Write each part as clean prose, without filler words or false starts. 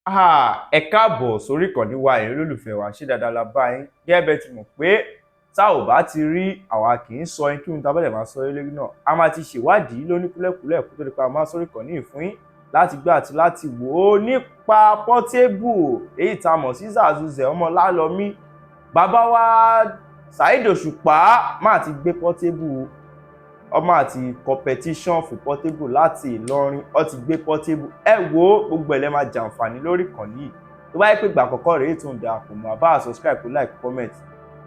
Ẹ káàbọ̀ sórí ìkànnì wa, ẹ̀yin olólùfẹ́ wa. Ṣé dáadáa la bá yín? Gẹ́gẹ́ bẹ́ẹ̀ ti mọ̀ pé tá ò bá ti rí, àwa kì í sọ kí ohun tá a bá dẹ̀ máa sọ lórí náà, a máa ti ṣèwádìí lóní kúlẹ̀kúlẹ̀ kó tó di pa máa sórí ìkànnì yìí fún yín láti gbọ́ àti láti wò ó nípa Portable, èyí tá a mọ̀ sí Zazuzẹ ọmọ Lálọ́mí. Bàbá wa Saheed Òṣùpá máa ti gbé Portable ọmọ àti competition fún Portable láti Ìlọrin. Ó ti gbé Portable. Ẹ wo, gbogbo ẹ̀ lẹ́ máa jàǹfààní lórí ìkànnì yìí. Tó bá yẹ pé ìgbà àkọ́kọ́ rèé tó ń darapọ̀ mọ́, bá a subscribe, kó like, comment,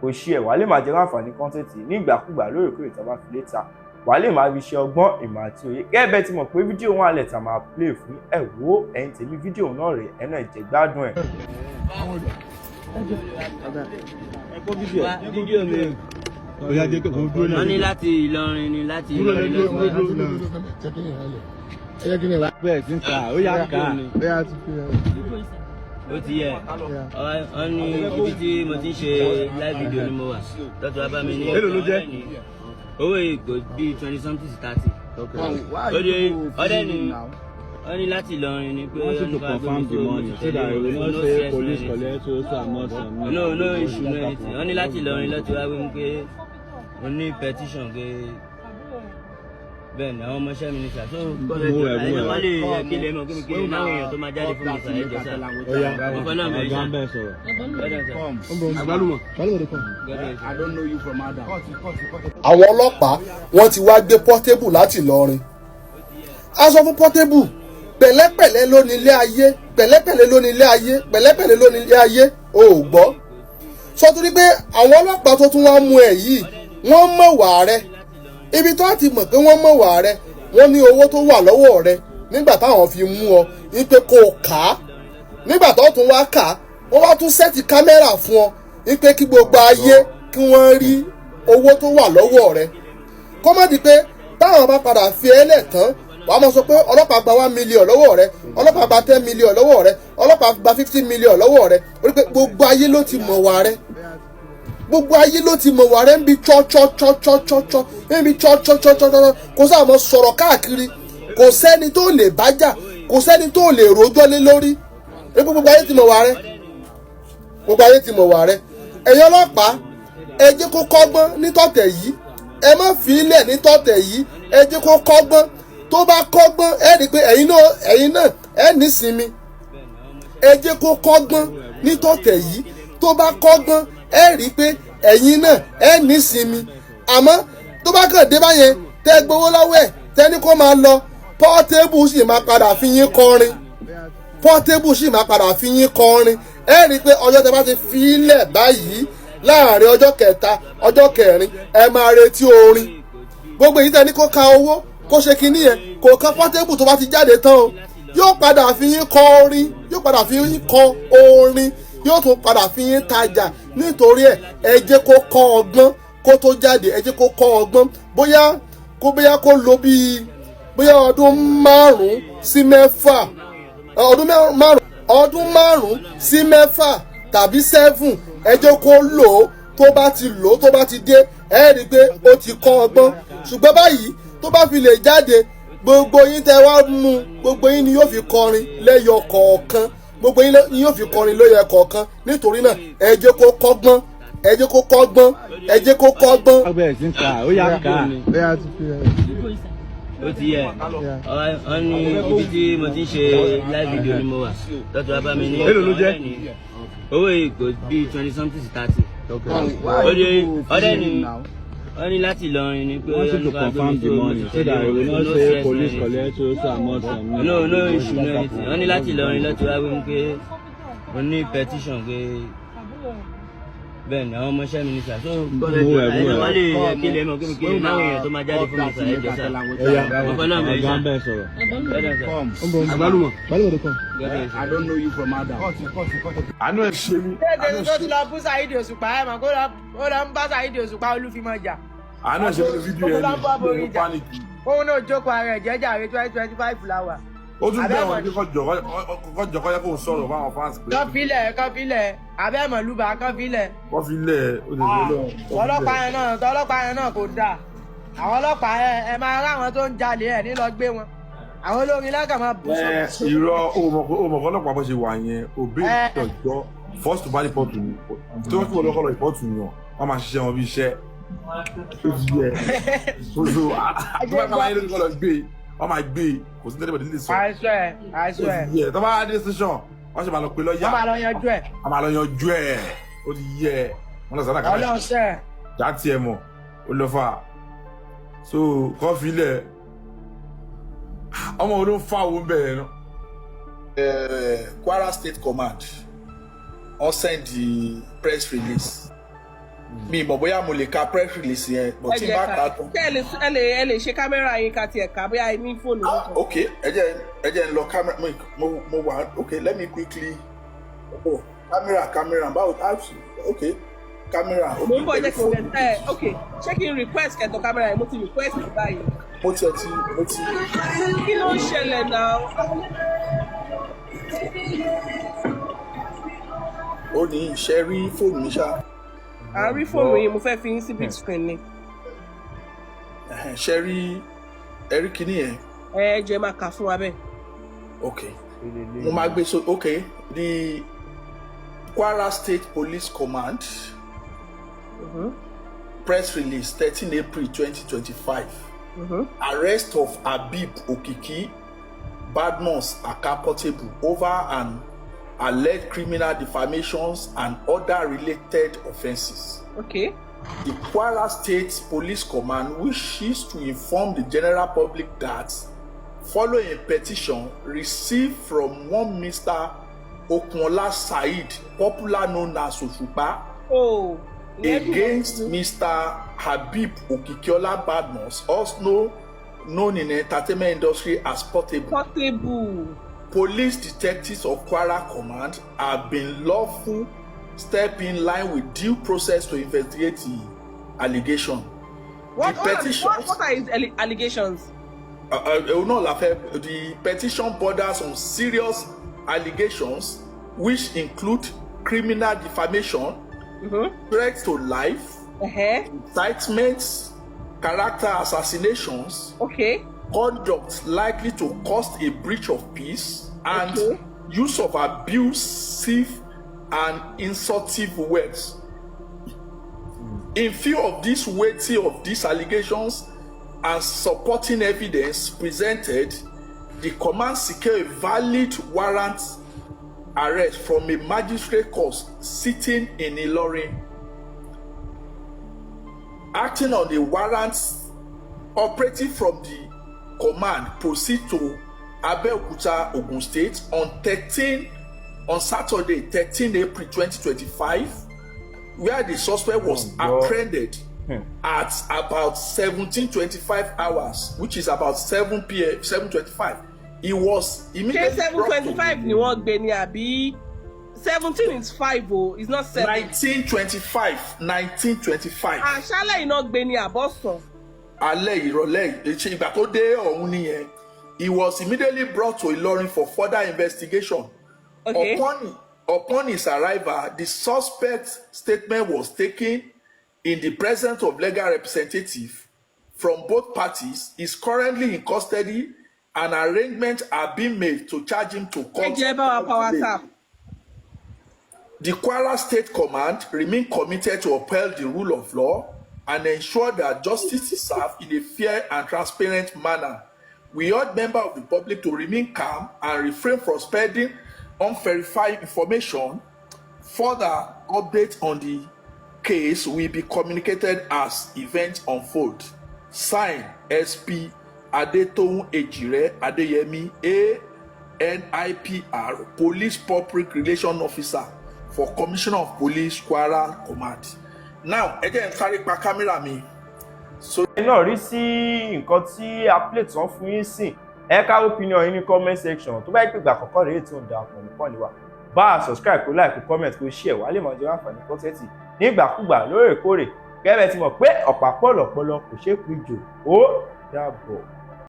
kó share, wàá lè máa jẹ láǹfààní content ní ìgbàkúgbà lóòrèkóòrè tá a bá fi léta, wàá lè máa fi ṣe ọgbọ́n, ìmọ̀ àti òye. Gẹ́gẹ́ bẹ́ẹ̀ ti mọ̀ pé fídíò wọn alẹ̀ tá máa play fún ẹ. Wo, ẹ̀yin tèmi, fídíò náà rèé, ẹ̀ náà jẹ́ gbádùn ẹ̀. Fídíò mi. Oya, jẹ́ kó dúró náà. Wọ́n ní láti Ìlọrin ni, láti Ìlọrin ló ti wá. Bẹ́ẹ̀ ti ń kà, ó yá kà. Ó ti yẹ. Wọ́n ní ibi tí mo ti ń ṣe live video ni mo wà tọ́tù wá bá mi ní. Èló ló jẹ́? Owó yìí kò bíi 20 something to 30. Ó di ọdẹ ni wọ́n ní láti Ìlọrin ni pé Want you to confirm the money so that we will not say police collect so so amount from me. No issue, no anything. Wọ́n ní láti Ìlọrin ló ti wá wí pé mo ní petition pé bẹ́ẹ̀ ni àwọn ọmọọṣẹ́ mi ní sà so Mú ẹ, mú ẹ. wọ́n lè yẹ kí lè mọ̀ kí mi kí lè náwọn èèyàn tó máa jáde fún mi sà, ẹ jọ sà. Oya, Mo fẹ́ náà bẹ̀rẹ̀ ọ̀gá sà. ń bẹ̀ sọ̀rọ̀. Gbọ́dọ̀ sà. Àgbálùmọ̀. Gbọ́dọ̀ sà. I don't know you from Adam. Àwọn ọlọ́pàá, wọ́n ti wá gbé Portable láti Ìlọrin. A sọ fún Portable, pẹ̀lẹ́pẹ̀lẹ́ ló ní ilé ayé, pẹ̀lẹ́pẹ̀lẹ́ ló ní ilé ayé, pẹ̀lẹ́pẹ̀lẹ́ ló ní ilé ayé. O ò gbọ́ sọ, torí pé àwọn ọlọ́pàá tó tún wá mú ẹ yìí, wọ́n mọ̀ wà rẹ. Ibi tó ti mọ̀ pé wọ́n mọ̀ wà rẹ, wọ́n ní owó tó wà lọ́wọ́ rẹ nígbà táwọn fi mú ọ wípé kó o kà á. Nígbà tó tún wá kà á, wọ́n wá tún set camera fún ọ wípé kí gbogbo ayé kí wọ́n rí owó tó wà lọ́wọ́ rẹ, kó má di pé táwọn bá padà fi ẹ́ lẹ̀ tán, wàá máa sọ pé ọlọ́pàá gba 1 million lọ́wọ́ rẹ, ọlọ́pàá gba 10 million lọ́wọ́ rẹ, ọlọ́pàá gba 50 million lọ́wọ́ rẹ. Ó rí pé gbogbo ayé ló ti mọ̀ wá rẹ, gbogbo ayé ló ti mọ̀ wá rẹ ń bi tsọ́tsọ́tsọ́tsọ́tsọ́, ń bi tsọ́tsọ́tsọ́tsọ́. Kò sáà mọ̀ sọ̀rọ̀ káàkiri, kò sẹ́ni tó lè bájà, kò sẹ́ni tó lè rojọ́ lé lórí rí pé gbogbo ayé ti mọ̀ wá rẹ, gbogbo ayé ti mọ̀ wá rẹ. Ẹ̀yin ọlọ́pàá, ẹ jẹ́ kó kọ́gbọ́n ní tọ̀tẹ̀ yìí. Ẹ má fi í lẹ̀ ní tọ̀tẹ̀ yìí. Ẹ jẹ́ kó kọ́gbọ́n. Tó bá kọ́gbọ́n, ẹ rí i pé ẹ̀yin náà ẹ nísinmi. Ẹ jẹ́ kó kọ́gbọ́n ní tọ̀tẹ̀ yìí. Tó bá kọ́gbọ́n, ẹ rí i pé ẹ̀yin náà ẹ nísinmi. Àmọ́ tó bá kàn dé báyẹn, tẹ́ gbowó lọ́wọ́ ẹ̀, tẹ́ ní kó máa lọ, Portable sì máa padà fi yín kọrin. Portable sì máa padà fi yín kọrin. Ẹ rí i pé ọjọ́ tẹ́ bá ti fi í lẹ̀ báyìí, láàrin ọjọ́ kẹta, ọjọ́ kẹrin, ẹ máa retí orin. Gbogbo èyí tẹ́ ní kó ka owó, kó ṣe kinní yẹn, kò kan Portable. Tó bá ti jáde tán o, yóò padà fi yín kọ orin, yóò padà fi yín kọ orin, yóò tún padà fi yín tajà. Nítorí ẹ, ẹ jẹ́ kó kọ́ ọgbọ́n kó tó jáde. Ẹ jẹ́ kó kọ́ ọgbọ́n. Bóyá kó lò bíi bóyá ọdún 5 sí 6, ọdún 5, ọdún 5 sí 6 tàbí 7, ẹ jẹ́ kó lò ó. Tó bá ti lò ó, tó bá ti dé, ẹ rí i pé ó ti kọ́ ọgbọ́n. Ṣùgbọ́n báyìí, tó bá fi lè jáde, gbogbo yín tẹ wá mú, gbogbo yín ni yóò fi kọrin lẹ́yọ kọ̀ọ̀kan, gbogbo yín ni yóò fi kọrin lẹ́yọ kọ̀ọ̀kan. Nítorí náà, ẹ jẹ́ kó kọ́gbọ́n, ẹ jẹ́ kó kọ́gbọ́n, ẹ jẹ́ kó kọ́gbọ́n. Bẹ́ẹ̀ ti ń kà, ó yá kà. Ó ti yẹ. Wọ́n ní ibi tí mo ti ń ṣe live video ni mo wà tọ́tù wá bá mi ní. Èló ló jẹ́? Owó yìí kò bíi 20 something to 30. Ó di ọdẹ ni wọ́n ní láti Ìlọrin ni pé Want you to confirm the money so that we will not say police collect so so amount from me. No issue, no anything. Wọ́n ní láti Ìlọrin ló ti wá wí pé mo ní petition pé bẹ́ẹ̀ ni àwọn ọmọọṣẹ́ mi ní sà so Mú ẹ, mú ẹ. wọ́n lè yẹ kí lè mọ̀ kí mi kí lè náwọn èèyàn tó máa jáde fún mi sà, ẹ jọ sà. Oya, Mo fẹ́ náà bẹ̀rẹ̀ ọ̀gá sà. ń bẹ̀ sọ̀rọ̀. Gbọ́dọ̀ sà. Àgbálùmọ̀. Gbọ́dọ̀ sà. I don't know you from Adam. Àánú ẹ̀ ṣe mí. Tètè tó ti lọ bú Saheed Òṣùpá, ẹ mọ̀ kó ó lọ ń bá Saheed Òṣùpá Olúfimọ̀ jà. Àánú ẹ̀ ṣe mí. Fídíò yẹn ni mo panic. Òun náà jókòó ara ẹ̀ jẹ́jà rẹ̀. 2025 la wà. Ó tún bẹ̀ wọ́n pé kọjọ kọjá kó sọ̀rọ̀ fáwọn fans pé Kán filẹ̀, kán filẹ̀, abẹ́mọ̀lúbà, kán filẹ̀. Wọ́n fi lẹ̀ ó lè lè lọ. Ọlọ́pàá yẹn náà, tọlọ́pàá yẹn náà kò dáa. Àwọn ọlọ́pàá, ẹ máa rá àwọn tó ń jalè, ẹ̀ ní lọ gbé wọn. Àwọn olórin lágà máa bú Ẹ sọ. irọ́, o mọ̀ pé o mọ̀ pé ọlọ́pàá bó ṣe wà yẹn, òbí ìtọ́jọ́ first to bá report ni tí wọ́n fi wọ́n lọ́kọ́ lọ report yàn, wọ́n máa ṣiṣẹ́ wọn bí iṣẹ́. Ó ti yẹ so tó bá kọ́ láyé lórí kọ́ lọ gbé, wọ́n máa gbé, kò sí tẹ́lẹ̀ lè sọ. I swear, I Ó swear. ti yẹ, tó bá dé station, wọ́n ṣe máa lọ pé lọ́ọ̀yà. Wọ́n máa lọ yanjú ẹ̀. A máa lọ yanjú ẹ̀. Ó ti yẹ, wọ́n lọ sọ́dà kálá. Ọlọ́run sẹ́. Já tiẹ̀ mọ̀, ó lọ fà so kọ́ filẹ̀ ọmọ wo ló ń fa owó bẹ̀rẹ̀ náà. Kwara State Command wọ́n send the press release. Mi mọ̀ bóyá mo lè ka press release yẹn, but Ẹ tí n jẹ́ bá ká kà á tán. Ṣé ẹ lè ṣe kámẹ́rà yín ká tiẹ̀ ká bóyá ẹ ní fóònù Ah, kan? Ok, ẹ jẹ́ n lọ camera mo wà. Ok, let me quickly, oh, camera báwo? Ah, ok, camera, ok. Mo ń bọ̀, jẹ́ Pẹ̀lú kí n fóònù. ẹ ok, ṣé kí n request kẹtọ kámẹ́rà yẹn? Mo ti request báyìí. Mo tiẹ̀ ti mo ti. Kí ló ń ṣẹlẹ̀ náà? Ó ní iṣẹ́ rí fóònù mi ṣá. À ń rí fóònù yìí, mo fẹ́ fi yín sí big screen ni. Ẹhẹn, ṣe rí ẹ rí kinní yẹn? Ẹ jẹ́ máa kà fún wa bẹ́ẹ̀. Ok, mo máa gbé so. Ok, the Kwara State Police Command press release, 13 April 2025. Arrest of Habib Okiki Badmus, aka Portable, over an alleged criminal defamations and other related offences. The Kwara State Police Command wishes to inform the general public that following a petition received from one Mr. Okunola Saheed, popular known as Òṣùpá, Oh, ìyẹn dùn. against Mr. Habib Okikiola Badmus, also known in the entertainment industry as Portable. Portable. Police detectives of Kwara Command have been lawful step in line with due process to investigate the allegation. What, The what, are, petition what are his allegations? No, la fẹ́. The petition borders on serious allegations which include criminal defamation, threat to life, incitement, character assassinations, conduct likely to cause a breach of peace, and use of abusive and insultive words. In view of this weighty of these allegations and supporting evidence presented, the command secure a valid warrant arrest from a magistrate court sitting in Ilorin. Acting on the warrant, operating from the command proceed to Abeokuta, Ogun State on Saturday, 13 April 2025, where the suspect was Oh, God. apprehended at about 17:25 hours, which is about 7 p.m., 7:25. He was Ṣé immediately 7 brought 25 to ni wọ́n gbé ni àbí 17 is 5 o, it's not 7? 19:25, 19:25. Àṣálẹ̀ iná gbé ni àbọ̀sán? Alẹ́ ìrọ̀lẹ́ yìí, ṣe ìgbà tó dé ọ̀hún nìyẹn. He was immediately brought to Ilorin for further investigation. Upon his arrival, the suspect statement was taken in the presence of legal representative from both parties. He is currently in custody and arrangements are being made to charge him to Ẹ court jẹ́ bá wa power today. tap. The Kwara State Command remain committed to uphold the rule of law and ensure that justice is served in a fair and transparent manner. We urge members of the public to remain calm and refrain from spreading unverified information. Further updates on the case will be communicated as events unfold. Sign, SP Adetoun Ejire Adeyemi, ANIPR, Police Public Relations Officer for Commissioner of Police, Kwara Command. Now, ẹ jẹ́ n sáré pa kámẹ́rà mi. So Ẹ náà rí sí nǹkan tí a play tán fún yín sìn. Ẹ ká opinion yín ní comment section. Tó bá yẹ pé ìgbà àkọ́kọ́ rèé tí ó ń darapọ̀ nìkan ni wa, bá a subscribe, kó like, kó comment, kó share, wà lè máa jẹ àǹfààní content nígbàkúgbà lóòrèkóòrè. Gẹ́gẹ́ bẹ́ẹ̀ ti mọ̀ pé ọ̀pá pọ̀lọ̀pọ̀lọ kò ṣeé pin jò. Ó dàbọ̀.